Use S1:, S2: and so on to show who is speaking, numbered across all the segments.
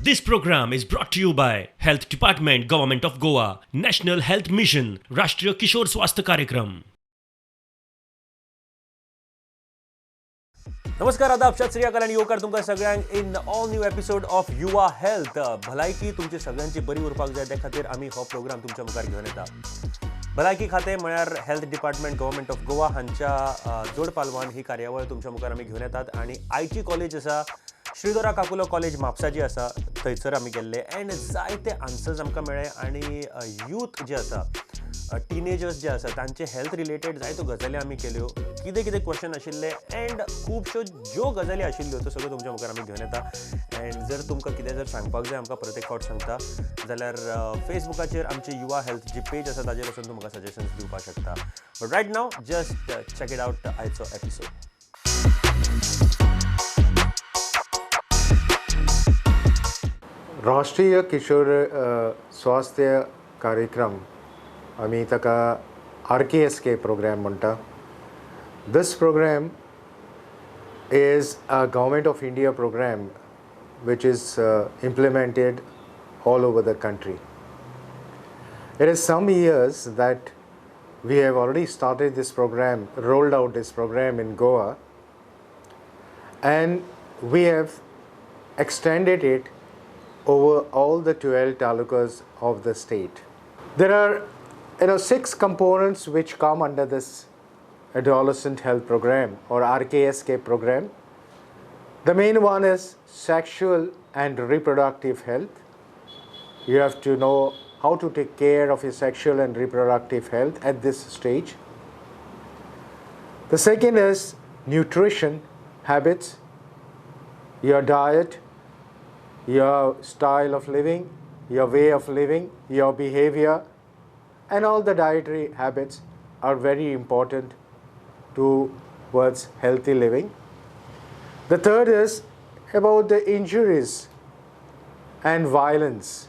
S1: This program is brought to you by Health Department, Government of Goa, National Health Mission, Rashtriya Kishore Swasthya Karyakram.
S2: नमस्कार, आदाब, सत श्री अकाल आनी येवकार तुमकां सगळ्यांक in all new episode of Yuva health. भलायकी तुमची सगळ्यांची बरी उरपाक जाय, त्या खातीर आमी हो प्रोग्राम तुमच्या मुखार घेवन येता. भलायकी खातें म्हळ्यार health department government of Goa हांच्या जोड पालवान ही कार्यावळ तुमच्या मुखार आमी घेवन येतात. आनी आयची कॉलेज आसा श्रीधोरा काकुलो कॉलेज म्हापसा जी आसा थंयसर आमी गेल्ले एंड जायते आन्सर्स आमकां मेळ्ळे. आनी यूथ जे आसा, टिनेजर्स जे आसा, तांचे हेल्थ रिलेटेड जायत्यो गजाली आमी केल्यो. कितें कितें क्वेश्चन आशिल्ले एंड खुबश्यो ज्यो गजाली आशिल्ल्यो त्यो सगळ्यो तुमच्या मुखार आमी घेवन येता. एंड जर तुमकां कितें जर सांगपाक जाय आमकां परत एक फावट सांगता जाल्यार फेसबुकाचेर आमची युवा हेल्थ जी पेज आसा ताजेर वचून तुमकां सजेशन्स दिवपाक शकता. But right now just check it out आयचो एपिसोड.
S3: राष्ट्रीय किशोर स्वास्थ्य कार्यक्रम आमी ताका RKSK programme म्हणटा. This program is a government of India program which is implemented all over the country. It is some years that we have already started this program, rolled out this program in Goa, and we have extended it over all the 12 talukas of the state. There are 6 components which come under this adolescent health program or RKSK program. The main one is sexual and reproductive health. You have to know how to take care of your sexual and reproductive health at this stage. The second is nutrition habits, your diet, your style of living, your way of living, your behavior, and all the dietary habits are very important towards healthy living. The third is about the injuries and violence.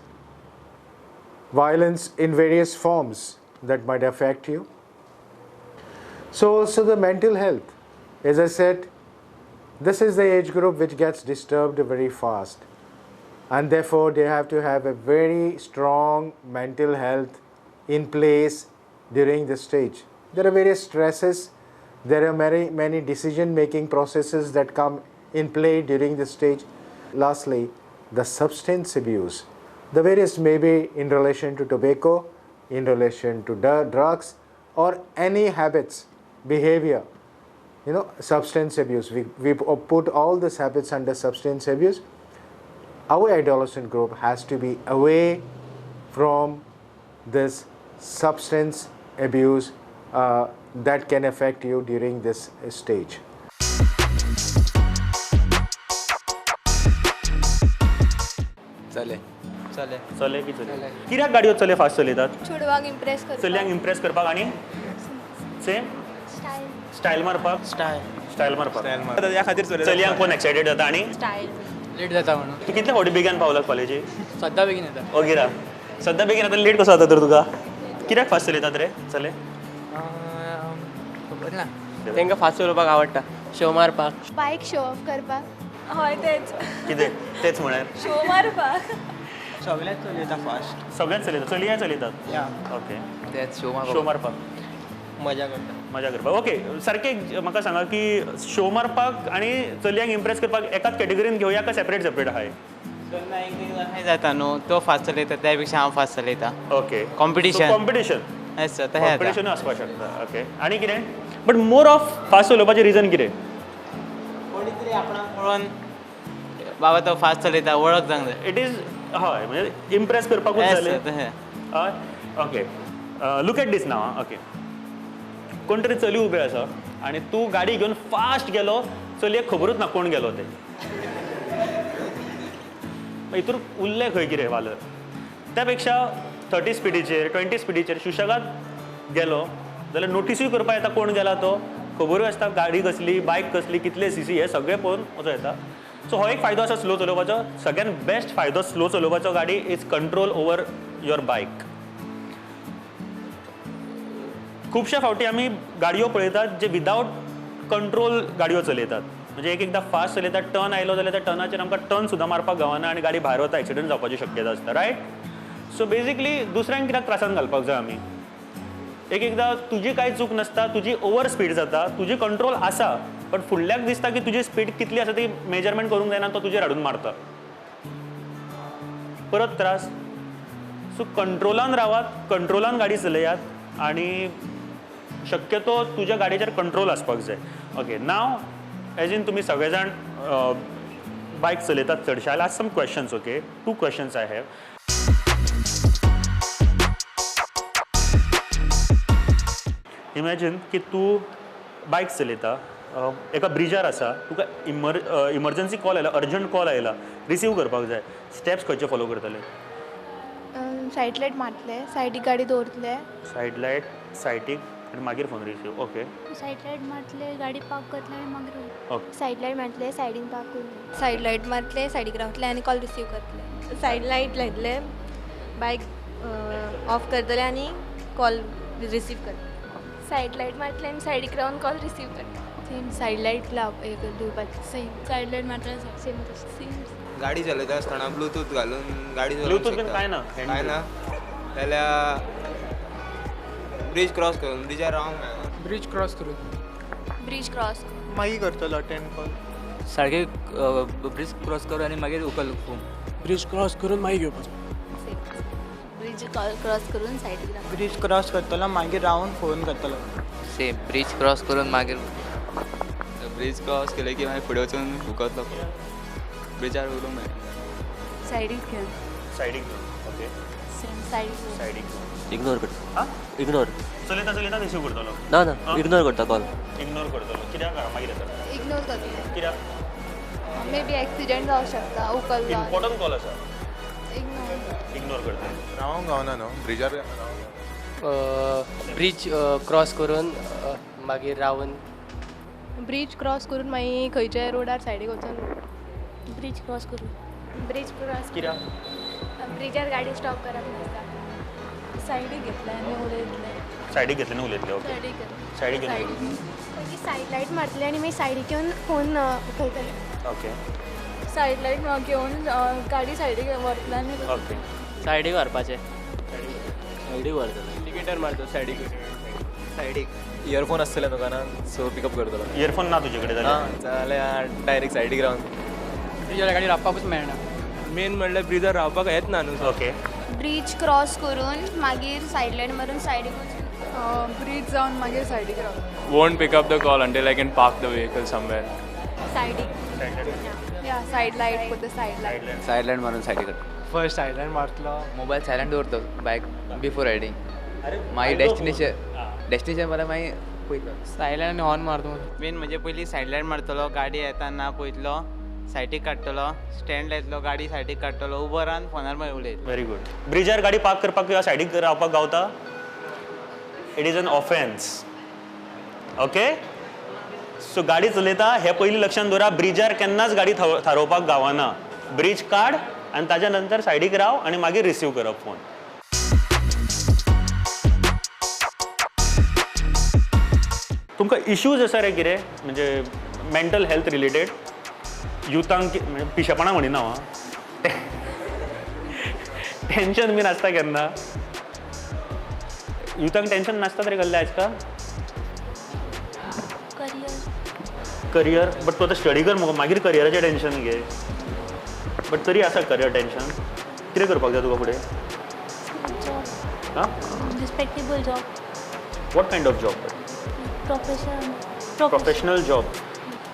S3: Violence in various forms that might affect you. So also the mental health. As I said, this is the age group which gets disturbed very fast, and therefore they have to have a very strong mental health in place during this stage. There are various stresses, there are many, many decision-making processes that come in play during this stage. Lastly, the substance abuse. The various may be in relation to tobacco, in relation to drugs, or any habits, behavior, substance abuse. We put all these habits under substance abuse. Our adolescent group has to be away from this substance abuse that can affect you during this stage.
S4: चले
S5: चले
S2: चले की चले कित्याक गाडयो चले fast चलयतात?
S6: चेडवांक इम्प्रेस करपाक,
S2: चलयांक इम्प्रेस करपाक आनी सेम
S6: स्टायल
S2: स्टायल मारपाक,
S5: स्टायल
S2: स्टायल मारपाक,
S4: ह्या खातीर चलयतात.
S2: चलयांक कोण एक्सायटेड जाता आनी
S6: स्टायल
S5: लेट जाता म्हणून.
S2: तूं कितले फावटी बेगीन पावला कॉलेजीक?
S5: सद्दां बेगीन येता.
S2: ओगिरा सद्दां बेगीन आतां लेट कसो जाता तर तुका? कित्याक फास्ट चलयतात रे चले?
S5: खबर ना.
S7: तांकां फास्ट चलोवपाक आवडटा, शो मारपाक,
S6: बायक शो ऑफ करपाक.
S8: हय तेच
S2: कितें तेच म्हळ्यार
S8: शो मारपाक.
S4: सगळेच चलयता फास्ट.
S2: सगळेच चलयतात, चलयाय चलयतात.
S4: या
S2: ओके,
S4: तेच शो
S2: शो मारपाक,
S7: मजा करता,
S2: मजा करपाक. ओके, सारकें म्हाका सांगा की शो मारपाक आनी चलयांक इम्प्रेस करपाक एकाच कॅटेगरीन घेवया काय सेपरेट सेपरेट आहाय?
S7: केन्ना एक दीस अशें जाता न्हू, तो फास्ट चलयता त्या पेक्षा हांव फास्ट चलयता.
S2: Okay,
S7: Competition.
S2: Competition
S7: येस सर, तशें जाता.
S2: कॉम्पिटिशन आसपाक शकता. ओके, आनी कितें? बट मोर ऑफ फास्ट चलोवपाचें रिजन कितें?
S7: कोणी तरी आपणाक पळोवन बाबा तो फास्ट चलयता, वळख जावंक जाय.
S2: It is हय, म्हणजे इम्प्रेस करपाकूच
S7: येस
S2: जालें.
S7: सर, तशें.
S2: हय, ओके, लूक एट दीस नाव. ओके, कोण तरी चली उबें आसा आनी तूं गाडी घेवन फास्ट गेलो, चलयेक खबरूच ना कोण गेलो तें. हितून उरलें खंय कितें वालोर? त्या पेक्षा 30 स्पिडीचेर 20 स्पिडीचेर सुशेगाद गेलो जाल्यार नोटिसूय करपाक येता कोण गेला तो, खबरूय आसता गाडी कसली, बायक कसली, कितले सीसी, हें सगळें पळोवन वचो येता. सो हो एक फायदो आसा स्लो चलोवपाचो. सगळ्यात बेस्ट फायदो स्लो चलोवपाचो गाडी is control over your bike. खुबश्या फावटी आमी गाडयो पळयतात जे विदावट कंट्रोल गाडयो चलयतात, म्हणजे एक एकदां फास्ट चलयता, टर्न आयलो जाल्यार त्या टर्नाचेर आमकां टर्न सुद्दां मारपाक गावना आनी गाडी भायर वता, एक्सिडंट जावपाची शक्यता आसता, रायट? सो बेजिकली दुसऱ्यांक कित्याक त्रासान घालपाक जाय आमी? एक एकदां तुजी कांय चूक नासता, तुजी ओवर स्पीड जाता, तुजी कंट्रोल आसा, बट फुडल्याक दिसता की तुजी स्पीड कितली आसा ती मेजरमेंट करूंक जायना, तो तुजेर हाडून मारता, परत त्रास. सो कंट्रोलान रावात, कंट्रोलान गाडी चलयात आनी शक्यतो तुज्या गाडयेचेर कंट्रोल आसपाक जाय. ओके, नाव एज इन तुमी सगळे जाण बायक चलयतात चडशे. I ask some questions, okay? 2 questions I have. Imagine की तूं बायक चलयता, एका ब्रिजार आसा, तुका इमर्जन्सी कॉल आयला, अर्जंट कॉल आयला, रिसीव करपाक जाय, स्टेप्स खंयचे फॉलो करतले?
S6: सायड लायट मारतले, सायडीक गाडी दवरतले,
S2: सायड लायट सायडीक आनी मागीर phone receive. Okay,
S6: side light मारतले, गाडी पार्क करतले आनी मागीर.
S2: ओके,
S6: सायड लायट मारतले, सायडीन पार्क करून, सायड लायट मारतले, सायडीक रावतले आनी कॉल रिसीव करतले.
S8: सायड लायट लायतले, बायक ऑफ करतले आनी कॉल रिसीव करतले.
S6: सायड लायट मारतले आनी सायडीक रावन कॉल रिसीव करतले. सेम सायड लायट लाव दिवपाचें, सेम सायड लायट मारतले, सेम तशें सेम.
S4: गाडी चलयता आसतना ब्लूटूथ घालून गाडी चलोवंक
S2: शकता? काय ना,
S4: काय ना जाल्यार ब्रिज क्रॉस करून, ब्रिजार रावंक मेळना.
S5: ब्रिज क्रॉस करून,
S6: ब्रिज क्रॉस
S9: मागीर करतलो अटेंड कॉल.
S7: सारखे ब्रिज क्रॉस करून आनी मागीर उखल फोन.
S10: ब्रिज क्रॉस करून मागीर घेवपाचो.
S6: ब्रिज क्रॉस करून सायडीक रावन,
S9: ब्रिज क्रॉस करतलो मागीर रावन फोन करतलो.
S7: सेम ब्रिज क्रॉस करून मागीर
S4: ब्रिज क्रॉस केले की मागीर फुडें वचून उखतलो, ब्रिजार उरूंक मेळना.
S8: सायडीक घेवन,
S2: सायडीक घेवन. ओके,
S6: सेम सायडीक,
S2: सायडीक घेवन
S11: इग्नोर करता.
S2: हां,
S11: इग्नोर
S2: चलयता चलयता रिसीव करतलो?
S11: ना ना, इग्नोर करता कॉल.
S2: इग्नोर करतलो कित्याक? मागीर येता
S6: इग्नोर करतलो
S2: कित्याक?
S6: मे बी एक्सिडंट जावंक शकता, उखल
S2: इम्पॉर्टंट कॉल आसा,
S6: इग्नोर
S2: इग्नोर करता.
S12: रावंक गावना न्हू ब्रिजार,
S5: ब्रिज क्रॉस करून मागीर रावन,
S6: ब्रिज क्रॉस करून मागीर खंयच्या रोडार सायडीक वचून ब्रिज क्रॉस करून, ब्रिज क्रॉस
S2: कित्याक?
S6: ब्रिजार गाडी स्टॉप करप नासता, सायडीक घेतले आनी उलयतले.
S2: सायडीक घेतले आनी उलयतले. ओके, सायडीक घेतले,
S6: मागीर सायड लायट मारतले आनी मागीर सायडीक येवन फोन उखलतले.
S2: ओके,
S8: सायड लायट घेवन गाडी सायडीक व्हरतले आनी.
S2: ओके,
S5: सायडीक व्हरपाचें,
S11: सायडीक व्हरतले,
S4: इंडिकेटर मारतो सायडीक, सायडीक. इयरफोन आसतले न्हू कानान, सो पिकअप करतलो.
S2: इयरफोन ना तुजे कडेन
S4: जाल्यार? जाल्यार डायरेक्ट सायडीक रावन
S5: ब्रिजार गाडी रावपाकूच मेळना.
S4: मेन म्हणल्यार ब्रिजार रावपाक येत ना न्हू.
S2: ओके,
S6: ब्रिज क्रॉस करून मागीर सायड लायट मारून सायडीक वचून,
S8: ब्रिज जावन मागीर सायडीक राव.
S13: Won't pick up the call until I can park the vehicle somewhere.
S6: सायडीक,
S8: या side light put the side light.
S7: Side light मारून सायडीक.
S9: फर्स्ट सायड लायट मारतलो,
S7: मोबायल सायलंट दवरतो बायक बिफोर रायडींग, मागीर डेस्टिनेशन, डेस्टिनेशन मला मागीर पयतलो.
S5: सायलंट आनी हॉर्न मारतो.
S7: मेन म्हणजे पयलीं सायड लायट मारतलो, गाडी येता ना पयतलो, सायडीक काडटलो, स्टँड लायतलो, गाडी सायडीक काडटलो, उबो रावन फोनार मागीर उलयतलो.
S2: Very good. ब्रिजार गाडी पार्क करपाक किंवा सायडीक रावपाक गावता? It is an offence. Okay, so गाडी चलयता हें पयलीं लक्षांत दवरा, ब्रिजार केन्नाच गाडी थारोवपाक गावना. ब्रिज काड आनी ताज्या नंतर सायडीक राव आनी मागीर रिसीव करप फोन. तुमकां इश्यूज आसा रे कितें म्हणजे मेंटल हेल्थ रिलेटेड? युथांक म्हणजे पिशेपणां म्हणिना हांव, टेंशन बीन आसता केन्ना? युथांक टेंशन नासता रे कसलें आजकाल?
S6: करियर,
S2: करियर, बट तूं आतां स्टडी कर मुगो, मागीर करियराचें टेंशन घे. बट तरी आसा करियर टेंशन? कितें करपाक जाय तुका फुडें?
S6: जॉब.
S2: हां,
S6: respectable job.
S2: What kind of job?
S6: Profession.
S2: Professional job.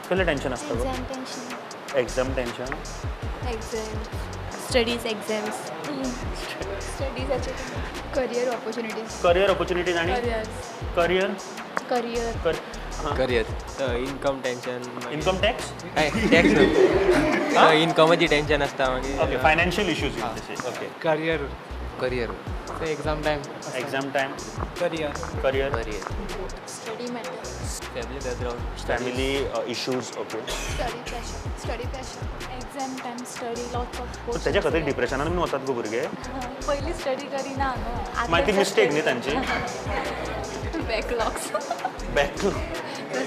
S2: कसलें टेंशन आसता गो?
S6: Exam tension.
S2: Exam tension,
S6: exam, studies, exams, स्टडीजाचे career opportunities,
S2: career opportunities आनी career,
S6: career,
S4: career, income tension.
S2: Income tax?
S4: Tax इनकमाची tension आसता मागीर.
S2: Okay, financial issues. Okay,
S9: career,
S7: career,
S5: exam time,
S2: exam time,
S9: career,
S2: career,
S7: career,
S6: study matter,
S11: family background,
S2: family issues. Okay,
S6: study pressure, study pressure,
S8: exam time, study, lots of.
S2: ताच्या खातीर डिप्रेशनान बीन वतात गो भुरगे.
S8: पयलीं study करिना न्हू,
S2: मागीर ती मिस्टेक न्ही तांची.
S8: Backlogs,
S2: backlog,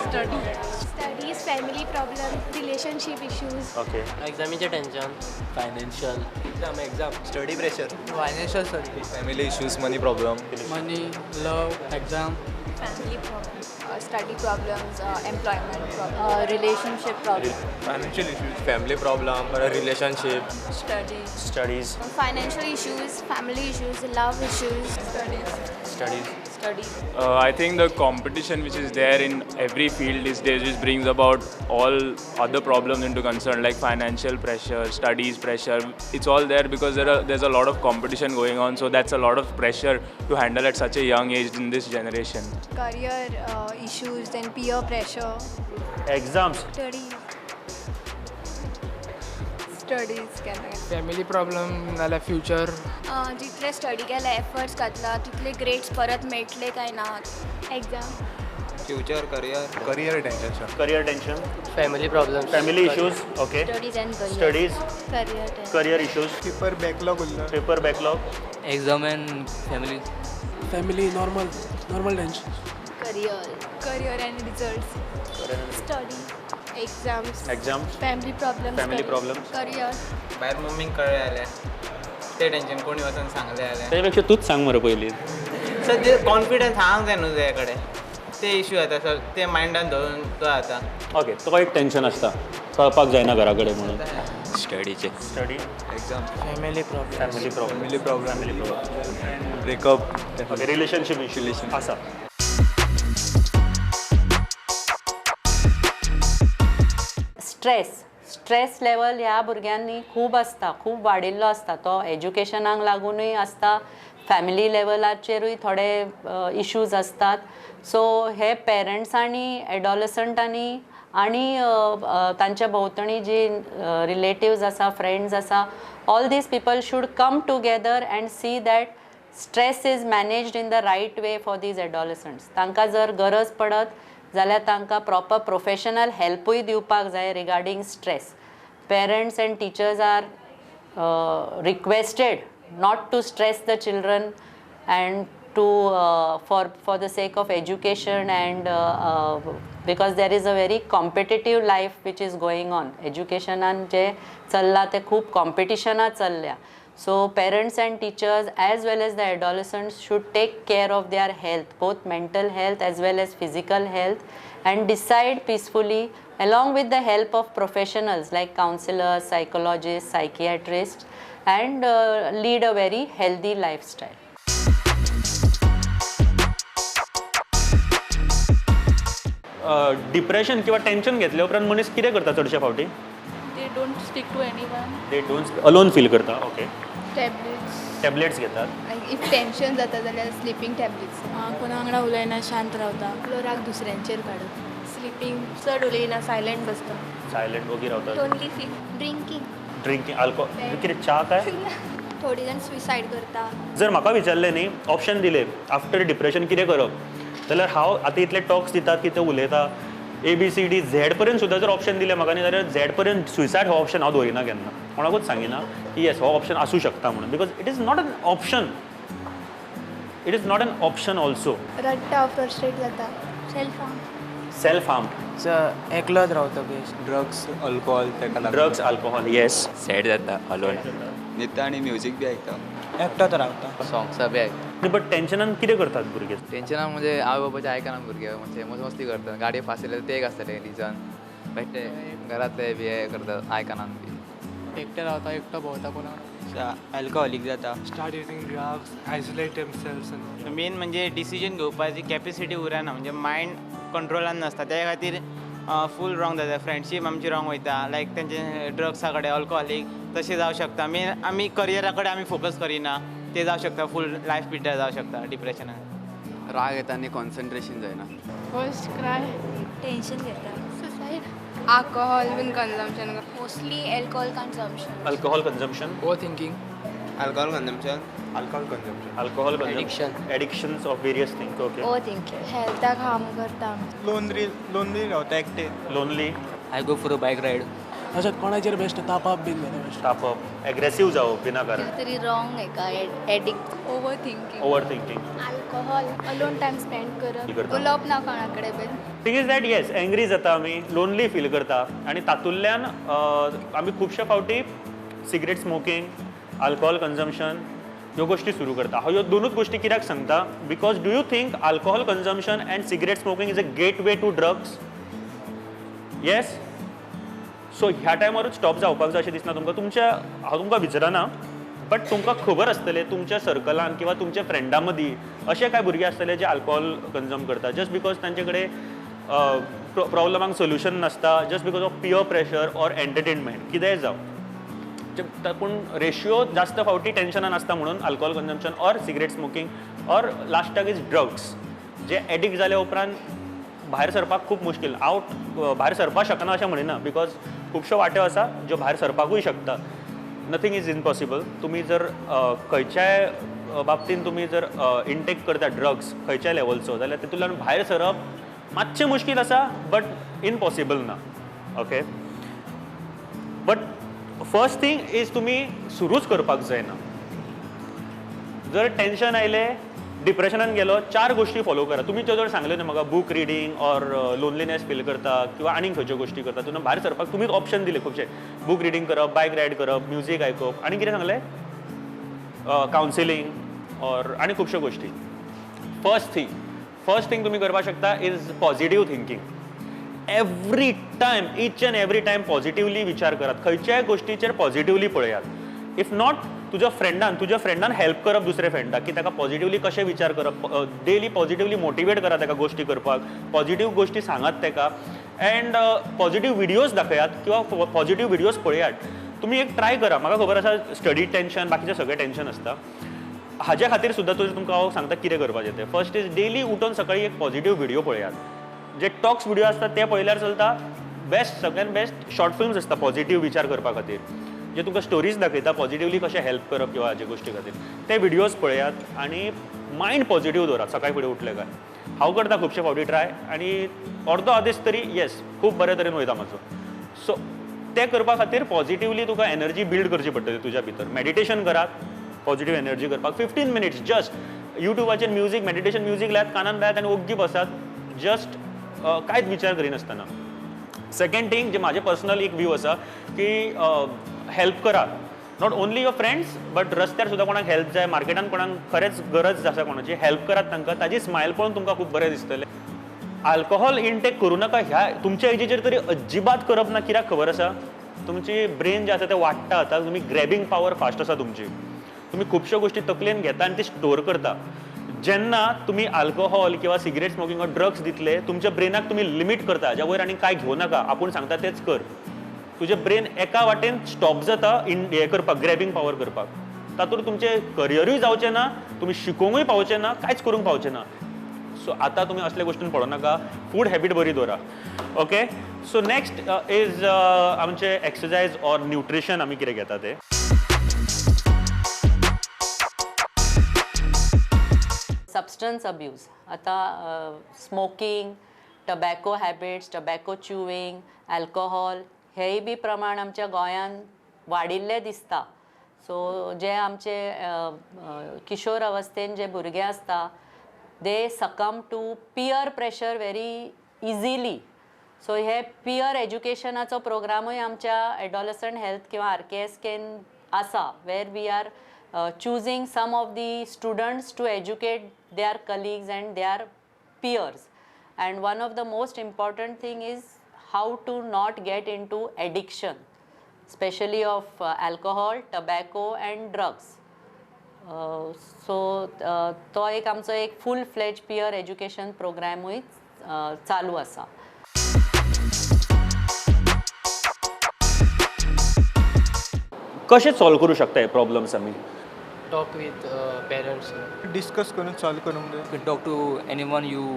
S8: study,
S6: Studies, family problem, relationship issues.
S2: Okay.
S11: एग्जामीचें tension, financial, exam exam,
S12: study pressure,
S9: financial study,
S12: family issues, money problem,
S5: money, love, exam,
S6: family problem, study problems, employment problem, relationship problem,
S12: financial issues, family problem, relationship,
S6: studies,
S2: studies,
S6: financial issues, family issues, love issues, studies,
S2: studies,
S6: studies.
S13: I think the competition which is there in every field these days just brings about all other problems into concern, like financial pressure, studies pressure. It's all there because there's a lot of competition going on, so that's a lot of pressure to handle at such a young age in this generation.
S6: Career issues, then peer pressure.
S2: Exams.
S6: Studies. Studies केन्ना
S5: family problem नाल्यार future.
S6: जितले study केले, efforts घातला, तितले grades परत मेळटले काय ना. Exam.
S4: Future, career,
S12: career tension,
S2: career tension,
S11: family problem,
S2: family issues. Okay.
S6: Studies and career,
S2: studies,
S6: career,
S2: career issues,
S9: paper backlog उरला,
S2: paper backlog,
S11: exam and family,
S10: family normal, normal tension,
S6: career, career and results, study, exams,
S2: exams,
S6: family problems,
S2: family problems,
S6: career.
S7: भायर मम्मीक कळ्ळें जाल्यार तें tension, कोणी वचून सांगलें जाल्यार.
S2: ताजे पेक्षा तूंच सांग मरे पयलीं.
S7: सर ते कॉन्फिडन्स हांग जाय न्हू तुजे कडेन, ते इश्यू जाता सर, ते मायंडान धरून तो जाता.
S2: ओके, तुका एक टेंशन आसता कळपाक जायना घरा कडेन म्हणून.
S4: स्टडीचे,
S2: study,
S4: exam,
S9: family problem,
S2: family problem,
S4: family problem,
S2: family problem,
S4: breakup,
S2: okay, relationship issue आसा.
S14: स्ट्रेस, स्ट्रेस लेवल ह्या भुरग्यांनी खूब आसता, खूब वाडिल्लो आसता. तो एज्युकेशनाक लागुनूय आसता, फॅमिली लेवलाचेरूय थोडे इश्यूज आसतात. सो हे पेरंट्सांनी, एडोलसंटांनी आनी तांच्या भोंवतणी जी रिलेटिव्ज आसा, फ्रेंड्स आसा, all these people should come together and see that stress is managed in the right way for these adolescents. तांकां जर गरज पडत जाल्यार तांकां प्रॉपर प्रोफेशनल हेल्पूय दिवपाक जाय regarding stress. Parents and teachers are requested not to stress the children and to for the sake of education and because there is a very competitive life which is going on. एज्युकेशनान जें चल्लां तें खूब कॉम्पिटिशनां चल्ल्या. So parents and teachers as well as the adolescents should take care of their health, both mental health as well as physical health, and decide peacefully along with the help of professionals like counselors, psychologists, psychiatrists, and lead a very healthy lifestyle.
S2: Depression किंवा tension घेतले उपरांत मनीस कितें करता चडशे फावटी?
S6: They don't stick to anyone.
S2: They don't, alone feel करता. Okay.
S6: Tablets,
S2: tablets घेतात.
S6: If tension जाता जाल्यार स्लिपींग टॅबलेट्स. कोणा वांगडा उलयना, शांत रावता, आपलो राग दुसऱ्यांचेर काडप, स्लिपींग, चड उलयना, सायलंट बसता,
S2: सायलंट ओगी रावता,
S6: lonely feel, drinking,
S2: drinking, alcohol, कितें च्या काय,
S6: थोडी जाण सुसायड करता.
S2: जर म्हाका विचारलें न्ही, ऑप्शन दिले आफ्टर डिप्रेशन कितें करप, जाल्यार हांव आतां इतले टॉक्स दितात की ते उलयता A B C D Z पर्यंत सुद्दां जर ऑप्शन दिलें म्हाका न्ही जाल्यार झॅड पर्यंत सुसायड हो ऑप्शन हांव दवरिना केन्ना, कोणाकूच सांगिना की येस हो ऑप्शन आसूं शकता म्हणून, because it is not an option, it is not an option also.
S6: रडटा, फ्रस्ट्रेट जाता, सेल्फ हार्म,
S2: सेल्फ हार्म,
S9: एकलोच रावता बेस्ट,
S4: ड्रग्स, अल्कोहोल, ताका लागून
S2: ड्रग्स, अल्कोहोल, येस.
S4: सॅड जाता, अलोन न्हिदता आनी म्युजीक बी आयकता,
S9: एकटोच रावता,
S4: सॉंग्सां बी आयकता.
S2: बट टेंशनान कितें करतात भुरगे?
S4: टेंशनान म्हणजे आवय बापायचें आयकना भुरगे, म्हणजे मस्ती करतात, गाडी फास्ट येयल्यार ते एक आसतलें रिजन, बेश्टे घरांतले बी हें करतात, आयकना बी.
S5: एकटे रावता, एकटो भोंवता, कोणा
S7: अल्कोहोलीक जाता,
S9: start using drugs, isolate themselves.
S7: Main म्हणजे डिसिजन घेवपाची कॅपेसिटी उरना, म्हणजे मायंड कंट्रोलान नासता, त्या खातीर फूल रॉंग जाता, फ्रेंडशीप आमची रॉंग वयता, लायक तेंचे ड्रग्सा कडेन, अल्कोहोलीक तशें जावं शकता. मेन आमी करियरा कडेन आमी फोकस करिना, ते जावं शकता, फूल लायफ पिड्ड्यार जावं शकता डिप्रेशनान.
S4: राग येता आनी कॉन्सन्ट्रेशन जायना,
S6: फर्स्ट क्राय, टेंशन घेता, सुसायड, अल्कोहोल बीन consumption, mostly alcohol consumption,
S2: alcohol consumption,
S5: over thinking,
S12: alcohol consumption, alcohol consumption,
S2: alcohol consumption, addictions of various things. Okay.
S6: Over thinking, हेल्थाक harm करता,
S9: लोनली, लोनली रावता एकटे,
S2: lonely.
S11: I go for a bike ride.
S10: अशें कोणाचेर बेश्टें तापप बीन जाता बेश्टें.
S2: तापप, aggressive जावप विनाकारण.
S6: कितें तरी रॉंग हेका addict.
S15: Over thinking.
S2: Over thinking.
S15: Alcohol, alone time spend करप, उलोवप ना कोणा कडेन बीन.
S2: Thing is that yes, angry जाता आमी, लोनली फील करता आनी तातूंतल्यान आमी खुबशे फावटी सिगरेट स्मोकींग, अल्कोहोल कन्जम्पशन ह्यो गोश्टी सुरू करता. हांव ह्यो दोनूच गोश्टी कित्याक सांगता, because do you think alcohol consumption and cigarette smoking is a gateway to drugs? Yes. So ह्या टायमारूच स्टॉप जावपाक जाय अशें दिसना तुमकां? तुमच्या हांव तुमकां विचारना, बट तुमकां खबर आसतलें तुमच्या सर्कलान किंवा तुमच्या फ्रेंडां मदीं अशे कांय भुरगे आसतले जे अल्कोहोल कन्ज्युम करता जस्ट because तांचे कडेन प्रॉब्लमांक सोल्युशन नासता, just because of peer pressure or entertainment कितेंय जावं. पूण रेशियो जास्त फावटी टेन्शनान आसता म्हणून alcohol consumption or cigarette smoking or लास्टाक is drugs, J addict जाल्या उपरांत भायर सरपाक खूब मुश्कील. आवट भायर सरपाक शकना अशें म्हणिना, because खुबश्यो वाट्यो आसा ज्यो भायर सरपाकूय शकता. Nothing is impossible. तुमी जर खंयच्याय बाबतीन तुमी जर इनटेक करता ड्रग्स खंयच्याय लेवलचो जाल्यार तितूंतल्यान भायर सरप मातशें मुश्कील आसा, बट इम्पॉसिबल ना. Okay, but first thing is तुमी सुरूच करपाक जायना. जर टेन्शन आयलें, डिप्रेशनान गेलो, चार गोश्टी फॉलो करा. तुमी त्यो जर सांगले न्हू म्हाका book reading or loneliness feel करता किंवा आनीक खंयच्यो गोश्टी करता, तितून भायर सरपाक तुमीच ऑप्शन दिले खुबशे. बूक रिडींग करप, बायक रायड करप, म्युजीक आयकप, आनी कितें सांगलें, कावन्सिलींग ऑर आनी खुबश्यो गोश्टी. फर्स्ट थिंग तुमी करपाक शकता is positive thinking. Every time, each and every time positively विचार करात, खंयच्याय गोश्टीचेर पॉझिटिवली पळयात. If not, तुज्या फ्रेंडान हेल्प करप दुसऱ्या फ्रेंडाक की ताका पॉझिटिवली कशें विचार करप, डेली पॉझिटिवली मोटिवेट करात ताका गोश्टी करपाक, पॉझिटिव्ह गोश्टी सांगात ताका अँड पॉझिटिव्ह व्हिडियोज दाखयात किंवा पॉझिटिव्ह व्हिडियोज पळयात. तुमी एक ट्राय करा. म्हाका खबर आसा स्टडी टेन्शन, बाकीचें सगळें टेन्शन आसता, हाज्या खातीर सुद्दां तुमकां हांव सांगता कितें करपाचें तें. फर्स्ट is daily उठून सकाळीं एक पॉझिटिव्ह व्हिडियो पळयात. जे टॉक्स व्हिडियो आसता ते पळयल्यार चलता, बेस्ट सगळ्यात बेस्ट शॉर्ट फिल्म्स आसता पॉझिटिव्ह विचार करपा खातीर, जे तुमकां स्टोरीज दाखयता पॉझिटिवली कशें हेल्प करप किंवा हाजे गोश्टी खातीर, ते व्हिडियोज पळयात आनी मायंड पॉझिटिव्ह दवरात सकाळी फुडें उठले काय. हांव करता खुबशे फावटी ट्राय आनी अर्दो आदेश तरी येस खूब बरे तरेन वयता म्हाजो. सो ते करपा खातीर पॉझिटिवली तुका एनर्जी बिल्ड करची पडटली तुज्या भितर. मॅडिटेशन करात पॉझिटिव्ह एनर्जी करपाक, 15 मिनिट्स जस्ट युट्यूबाचेर म्युजीक, मॅडिटेशन म्युजीक लायात, कानान लायात आनी ओग्गी बसात, जस्ट कांयच विचार करिनासतना. सेकंड थिंग जे म्हाजें पर्सनल एक व्यू आसा की हेल्प करात, not only your friends but रस्त्यार सुद्दां कोणाक हेल्प जाय, मार्केटान कोणाक खरेंच गरज आसा कोणाची, हेल्प करात तांकां, ताजी स्मायल पळोवन तुमकां खूब बरें दिसतलें. अल्कोहोल इनटेक करूं नाका, ह्या तुमच्या एजीचेर तरी अजिबात करप ना. कित्याक खबर आसा, तुमची ब्रेन जें आसा तें वाडटा आतां, तुमी ग्रॅबींग पावर फास्ट आसा तुमची, तुमी खुबश्यो गोश्टी तकलेन घेता आनी ती स्टोर करता. जेन्ना तुमी अल्कोहोल किंवा सिगरेट स्मोकींग वा ड्रग्स दितले, तुमच्या ब्रेनाक तुमी लिमीट करता, हाज्या वयर आनी कांय घेवं नाका, आपूण सांगता तेंच कर. तुजें ब्रेन एका वाटेन स्टॉप जाता इन हें करपाक, ग्रॅबींग पावर करपाक. तातूंत तुमचें करियरूय जावचें ना, तुमी शिकोवंकूय पावचें ना, कांयच करूंक पावचें ना. सो आतां तुमी असल्या गोश्टीन पडो नाका, फूड हॅबीट बरी दवरा. ओके, सो नेक्स्ट is आमचें एक्सरसायज ऑर न्युट्रिशन आमी कितें घेता तें.
S14: सबस्टन्स अब्यूज, आतां smoking, tobacco habits, tobacco chewing, alcohol हेय बी प्रमाण आमच्या गोंयांत वाडिल्लें दिसता. सो जे आमचे किशोर अवस्थेन जे भुरगे आसता, they succumb to peer pressure very easily. So hey पियर एज्युकेशनाचो प्रोग्रामूय आमच्या एडोलसंट हेल्थ किंवा आर के एस केन आसा, where we are choosing some of the students to educate their colleagues and their peers. And one of the most important thing is how to not get into addiction, especially of alcohol, tobacco and drugs. So तो एक आमचो एक फूल fledge पियर education प्रोग्रामूय चालू आसा.
S2: कशें solve करूं शकता हे प्रॉब्लम्स आमी?
S9: Talk with parents.
S16: Discuss करून सॉल्व करूंक जाय.
S4: Talk to anyone you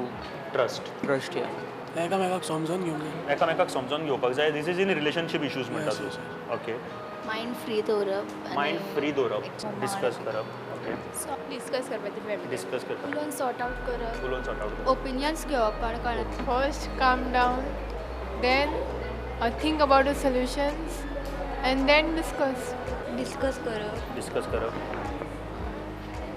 S2: trust.
S4: Trust, yeah.
S10: एकामेकाक समजून घेवंक जाय.
S2: एकामेकाक समजून घेवपाक जाय. This is in relationship issues म्हणटा तूं. ओके.
S6: मायंड फ्री दवरप.
S2: मायंड फ्री दवरप, डिस्कस करप. ओके,
S15: डिस्कस करपाचें फॅमिली,
S2: डिस्कस करप,
S15: उलोवन सॉर्ट आउट करप,
S2: उलोवन सॉर्ट आउट करप,
S15: ओपिनियन्स घेवप कोण कोणाचे.
S5: First calm down, then
S15: Think about the solutions and then discuss.
S8: Discuss करप.
S2: डिस्कस करप.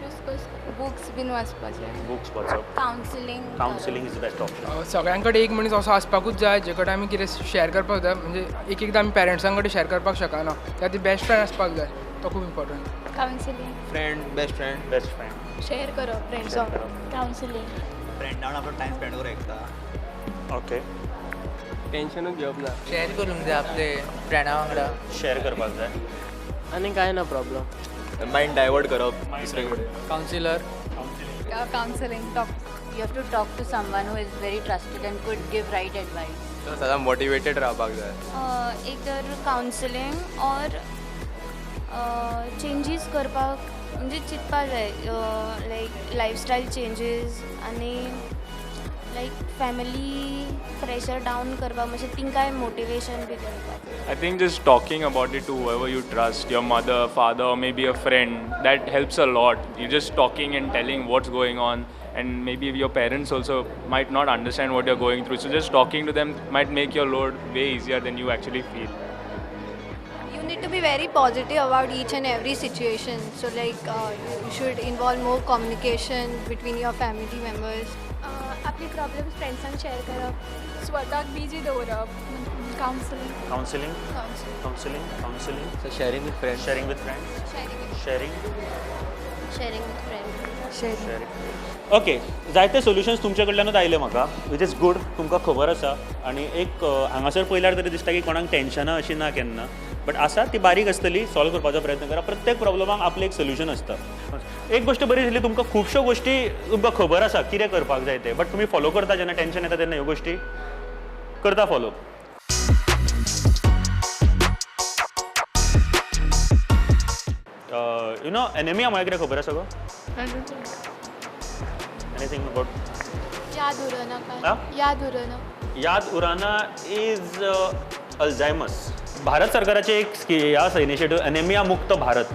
S15: डिस्कस. बुक्स बीन वाचपाचे.
S2: बुक्स वाचप.
S15: Counselling.
S2: Counselling is best option.
S5: सगळ्यां कडेन एक मनीस असो आसपाकूच जाय जे कडेन आमी कितें शेअर करपाक जाय. म्हणजे एक एकदां आमी पेरंट्सां कडेन शेअर करपाक शकना, त्या खातीर बेस्ट फ्रेंड आसपाक जाय, तो खूब important.
S15: Counselling.
S12: Friend, best friend.
S2: Best friend.
S15: Share करप फ्रेंड्सां. कावन्सिलींग.
S12: फ्रेंडा वांगडा आपलो टायम स्पेंड करूंक शकता.
S2: ओके.
S11: टेन्शनूच घेवप ना.
S4: शेअर करूंक जाय आपले फ्रेंडा वांगडा.
S2: शेअर करपाक जाय.
S11: आनी कांय ना प्रॉब्लम.
S12: मायंड डायवर्ट करप दुसरे कडेन.
S5: Counsellor.
S15: Counselling. Talk.
S17: You have to talk to someone who is very trusted and could give right advice.
S12: सदां मोटिवेटेड रावपाक जाय.
S6: एक तर कावन्सिलींग ऑर चेंजीस करपाक म्हणजे चिंतपा जाय, लायक लायफस्टायल चेंजीस आनी लायक फॅमिली प्रेशर डावन करपाक मातशें तिंकाय मोटिवेशन बी करपाक.
S13: I think just talking about it to whoever you trust, your mother, father, or maybe a friend, that helps a lot. You're just talking and telling what's going on, and maybe your parents also might not understand what you're going through. So just talking to them might make your load way easier than you actually feel.
S8: You need to be very positive about each and every situation. So like you should involve more communication between your family members.
S15: आपली problems फ्रेंड्सांक share करप. स्वताक busy दवरप. Counselling.
S2: Counselling. Counselling. Counselling.
S11: So sharing with friends.
S2: Sharing with friends. Sharing.
S6: Sharing with friends.
S2: Sharing. Okay, जायते solutions तुमचे कडल्यानूच आयले म्हाका, which is good. तुमकां खबर आसा आनी एक हांगासर पळयल्यार तरी दिसता की कोणाक टेन्शनां अशीं ना केन्ना, बट आसा ती बारीक आसतली, सॉल्व करपाचो प्रयत्न करा. प्रत्येक प्रॉब्लमाक आपलें एक सोल्युशन आसता. एक गोश्ट बरी दिसली, तुमकां खुबश्यो गोश्टी तुमकां खबर आसा कितें करपाक जाय तें, बट तुमी फॉलो करता जेन्ना टेन्शन येता तेन्ना ह्यो गोश्टी करता फॉलो. You know anaemia म्हळ्यार कितें खबर आसा गो? Anything about?
S15: याद उरना काय? याद उरना.
S2: याद उराना is Alzheimer's. Bharat सरकाराचे एक हे आसा इनिशिएटीव, एनेमिया मुक्त Bharat.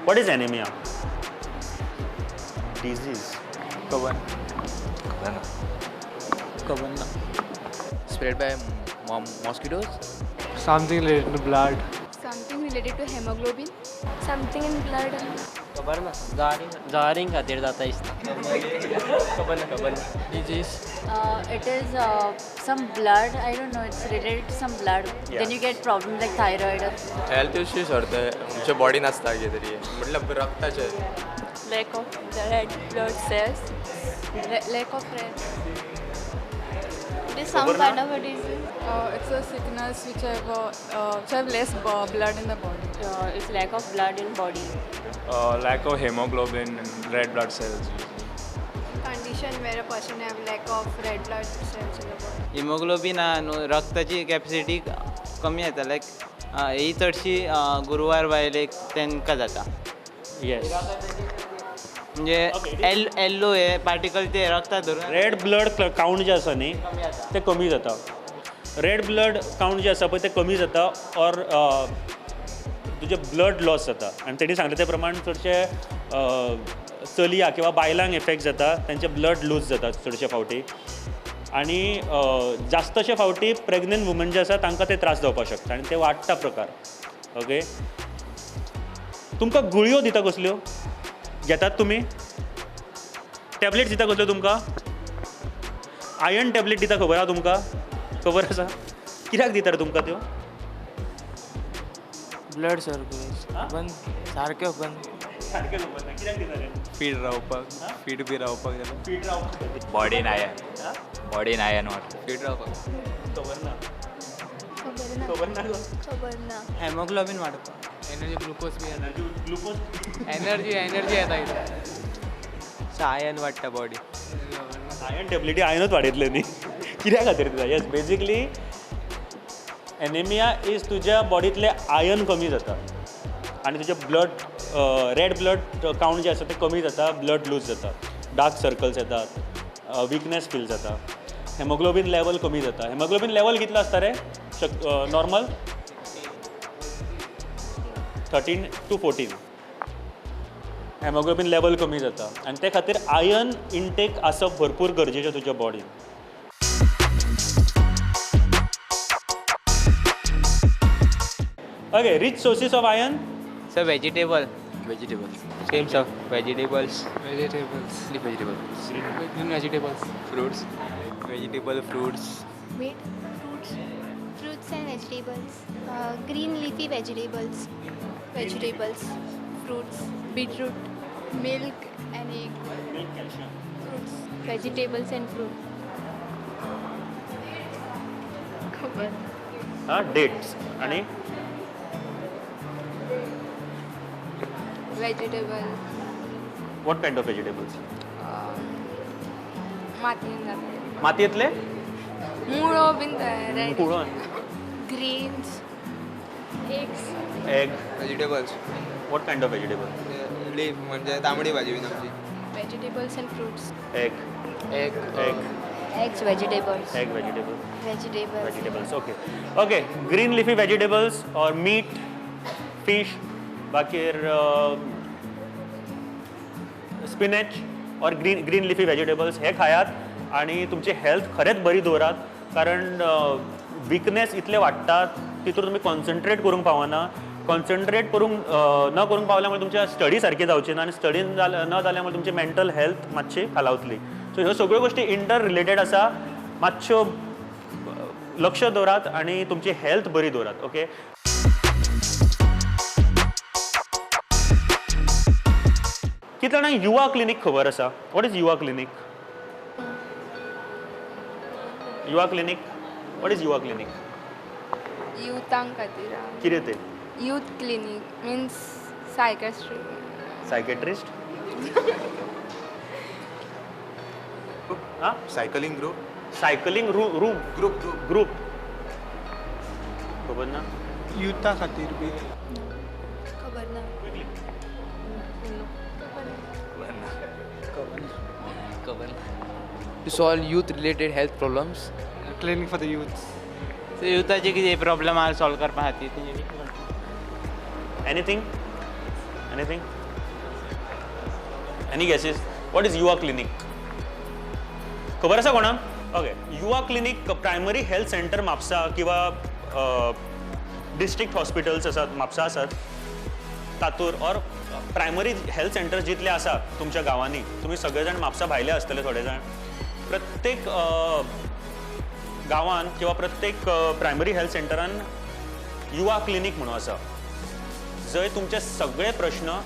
S2: What is anaemia? Disease.
S16: खबर ना.
S11: खबर ना.
S4: Spread by mosquitoes.
S16: Something related to blood.
S15: Something related to haemoglobin. Something in blood.
S11: खबर ना. जळारीं खातीर जाता दिसता. खबर ना. खबर ना. Disease.
S17: It is some blood, I don't know, it's related to some blood.
S2: Yeah.
S17: Then you get problems like thyroid.
S12: Health issues व्हरता आमच्या बॉडीन आसता कितें तरी, म्हटल्यार रक्ताचें.
S6: Lack of red blood cells. Lack of red. It is some kind of a disease.
S15: It's a sickness which have less blood in the body.
S6: It's lack of blood in body.
S13: Lack of hemoglobin and red blood cells.
S8: Condition where a person have lack of red blood cells in the body.
S7: Haemoglobin आहा न्हू, रक्ताची capacity कमी जाता. लायक ही चडशी गुरवार बायलेक तांकां जाता.
S2: येस.
S7: म्हणजे येल्लो हे पार्टिकल ते रक्ताक धरून
S2: रेड ब्लड काउंट जे आसा न्ही ते कमी जाता. रेड ब्लड काउंट जे आसा पळय ते कमी जाता ऑर तुजें ब्लड लॉस जाता. आनी तेणी सांगलें ते प्रमाण चडशे चलया किंवा बायलांक इफेक्ट जाता, तांचे ब्लड लूज जाता चडशे फावटी. आनी जास्तशे फावटी प्रेग्नंट वुमन जे आसा तांकां ते त्रास जावपाक शकता आनी ते वाडटा प्रकार. ओके, तुमकां गुळयो दिता कसल्यो घेतात तुमी? टॅबलेट्स दिता कसल्यो तुमकां? आयर्न टॅबलेट दिता खबर आसा तुमकां? खबर आसा? कित्याक दिता रे तुमकां त्यो?
S11: ब्लड सर्क्युलेशन बंद, सारकें बंद.
S2: सारकें खबर ना कित्याक दिता रे?
S12: फीट रावपाक. फीट बी रावपाक जाल्यार.
S2: फीट रावपाक.
S4: बॉडीन आयर्न. बॉडीन आयर्न वाडटा.
S12: फीट रावपाक.
S2: खबर ना. खबर ना.
S6: खबर ना.
S7: हेमोग्लोबीन वाडपाक.
S5: एनर्जी ग्लुकोज बी
S2: एनर्जी ग्लुकोज
S5: एनर्जी एनर्जी येता कितें.
S11: आयर्न वाडटा बॉडी.
S2: आयर्न टॅबलेटी आयर्नूच वाडयतले न्ही, कित्या खातीर दिता? येस, बेजिकली एनेमिया is तुज्या बॉडींतलें आयर्न कमी जाता आनी तुजें ब्लड रेड ब्लड काउंट जे आसा ते कमी जाता, ब्लड लूज जाता, डार्क सर्कल्स येतात, विकनेस फील जाता, हेमोग्लोबीन लेवल कमी जाता. हेमोग्लोबीन लेवल कितलो आसता रे नॉर्मल? 13 to 14 haemoglobin level कमी जाता आनी ते खातीर आयर्न इनटेक आसप भरपूर गरजेचें तुज्या बॉडीन. Okay, rich sources of iron?
S7: Sir, vegetable.
S4: Vegetables.
S11: Same sir, vegetables.
S16: Vegetables.
S4: Vegetables.
S16: Green vegetables.
S12: Fruits. Vegetable, fruits.
S6: Meat, fruits, fruits and vegetables, green leafy vegetables,
S15: vegetables, fruits, beetroot, milk and egg.
S2: Milk, calcium.
S15: Fruits, vegetables and fruit. खबर.
S2: हा, dates आणि
S15: vegetable.
S2: What kind of vegetables?
S15: मातयेन जाता.
S2: मातयेंतले?
S15: मुळो बीन red.
S2: मुळो.
S15: Greens, eggs.
S2: Egg.
S12: Vegetables.
S2: What kind of vegetable?
S12: Leaf म्हणजे तांबडी भाजी बीन आमची.
S15: Vegetables and fruits.
S2: Egg.
S11: Egg.
S2: Egg.
S6: Eggs, vegetables.
S2: Egg, vegetable.
S6: Vegetables.
S2: Vegetables, okay. Okay, green leafy vegetables or meat, fish, बाकीर spinach or green leafy vegetables हे खायात आणि तुमची health खरेंच बरी दवरात, कारण विकनेस इतले वाडटात तितून तुमी कॉन्सन्ट्रेट करूंक पावना. कॉन्सन्ट्रेट करूंक न करूंक पावल्या मुळे तुमच्या स्टडी सारकी जावची ना आनी स्टडी न जाल्या मुळे तुमची मेंटल हेल्थ मातशी खालावतली. सो ह्यो सगळ्यो गोश्टी इंटर रिलेटेड आसा. मातश्यो लक्ष दवरात आनी तुमची हेल्थ बरी दवरात. ओके, कितल्या जाणांक युवा क्लिनीक खबर आसा? What is Yuva clinic? Yuva clinic, what is Yuva clinic?
S15: युथांक खातीर.
S2: कितें तें?
S15: Youth clinic means psychiatry.
S2: Psychiatrist?
S12: Cycling group.
S2: Cycling room.
S12: Group.
S2: Group खबर ना?
S16: युथा खातीर बी
S6: खबर ना.
S4: खबर ना. To solve youth related health problems.
S16: Clinic for the youth.
S7: So युथाचे कितें प्रॉब्लम आहा सॉल्व करपा खातीर.
S2: Anything? Anything? Any guesses? What is Yuva clinic? खबर आसा कोणाक? Okay, Yuva clinic primary health centre Mapusa किंवा डिस्ट्रिक्ट हॉस्पिटल्स आसात म्हापसा आसात तातूर ऑर प्रायमरी हेल्थ सेंटर्स जितले आसा तुमच्या गांवांनी, तुमी सगळे जाण म्हापसा भायले आसतले थोडे जाण, प्रत्येक गांवांत किंवा प्रत्येक प्रायमरी हेल्थ सेंटरान युवा क्लिनीक म्हणून आसा, जंय तुमचे सगळे प्रश्न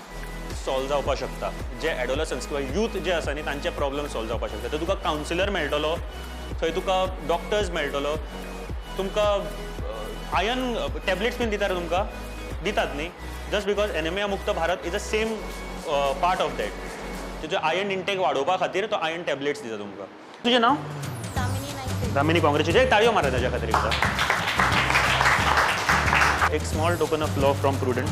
S2: सॉल्व जावपाक शकता. जे एडोलसन्स किंवा यूथ जे आसा न्ही तांचे प्रॉब्लम सॉल्व जावपाक शकता. थंय तुका कावन्सिलर मेळटलो, थंय तुका डॉक्टर्स मेळटलो, तुमकां आयर्न टॅबलेट्स बीन दिता रे तुमकां, दितात न्ही? जस्ट because anaemia मुक्त Bharat is a same part of that. तुजें आयर्न इंटेक वाडोवपा खातीर तो आयर्न टॅबलेट्स दिता तुमकां. तुजें नांव? दामिनी. कॉंग्रेच्युलेशन. ताळयो मारा ताज्या खातीर एकदां. एक small token of love from Prudent.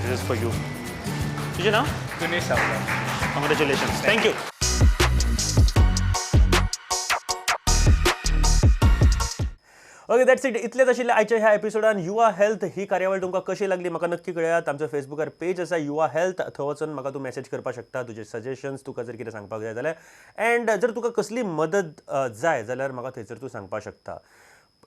S2: This is for you. तुझे नाव?
S16: Dinesh Savla.
S2: Congratulations. Thank you. Okay, that's it. इतलेंच आशिल्लें आयच्या ह्या एपिसोडान. युवा हेल्थ ही कार्यावळ तुमकां कशी लागली म्हाका नक्की कळयात. आमचो फेसबुकार पेज आसा युवा हेल्थ, थंय वचून म्हाका तूं मॅसेज करपाक शकता तुजे सजेशन्स, तुका जर कितें सांगपाक जाय जाल्यार, एंड जर तुका कसली मदत जाय जाल्यार म्हाका थंयसर तूं सांगपाक शकता.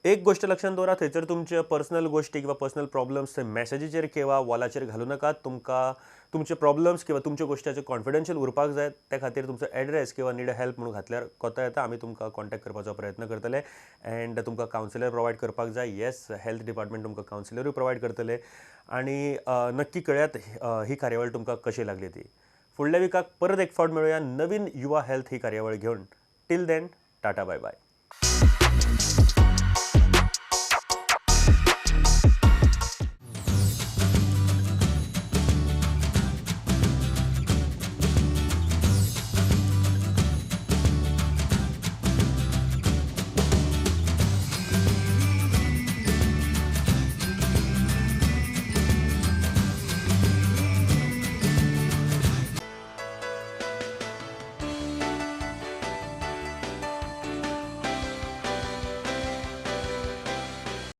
S2: एक गोष्ट लक्षांत दवरा, थंयसर तुमचे पर्सनल गोष्टी किंवा पर्सनल प्रॉब्लम्स थंय मॅसेजीचेर किंवा वॉलाचेर घालूं नाकात. तुमकां तुमचे प्रॉब्लम्स किंवा तुमच्यो गोश्टी कॉन्फिडेन्शियल उरपाक जाय, त्या खातीर तुमचो एड्रेस किंवा नीड हेल्प म्हणून घातल्यार कोता येता. आमी तुमकां कॉन्टॅक्ट करपाचो प्रयत्न करतले एंड तुमकां कावन्सिलर प्रोवायड करपाक जाय. येस, हेल्थ डिपार्टमेंट तुमकां कावन्सिलरूय प्रोवायड करतले. आनी नक्की कळयात ही कार्यावळ तुमकां कशी लागली ती. फुडल्या विकाक परत एक फावट मेळुया नवीन युवा हेल्थ ही कार्यावळ घेवन. Till then, tata, bye bye.